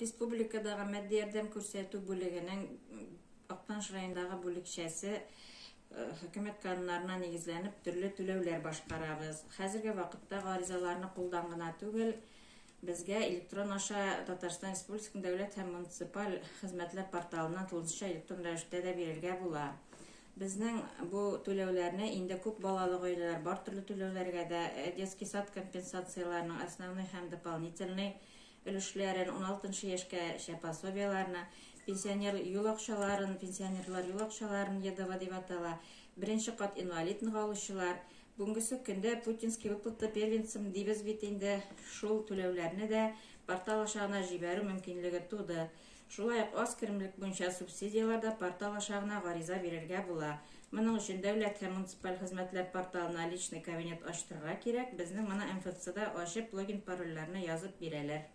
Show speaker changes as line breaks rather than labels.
Республикадагы матди ярдәм күрсәтү бүлегенең Актаныш районындагы бүлекчәсе хөкүмәт кануннарына нигезләнеп төрле түләүләр башкарабыз. Хәзерге вакытта гаризаларны кулдан гына түгел, безгә электрон аша Татарстан Республикасының дәүләт һәм муниципаль хезмәтләр порталыннан тулысынча электрон рәвештә дә бирергә була. Безнең бу түләүләрне инде күп балалы гаиләләр бар төрле түләүләргә дә, детский сад компенсацияләренең основной һәм дополнительный өлешләрен, уналтынчы яшькәчә пособиеләрне, пенсионер юл акчаларын, пенсионерлар юл акчаларын ЕДВ дип атала, беренче кат инвалиднык алучылар, бүгенгесе көндә путинский выплата первенцам дибез бит инде, шул түләүләрне дә портал аша гына җибәрү мөмкинлеге туды. Шулай ук аз керемлек буенча субсидияләр дә портал аша гына гариза бирергә була. Моның өчен дәүләт һәм муниципаль хезмәтләр порталына личный кабинет ачтырырга кирәк, безнең моны МФЦда ачып логин-парольләрне язып бирәләр.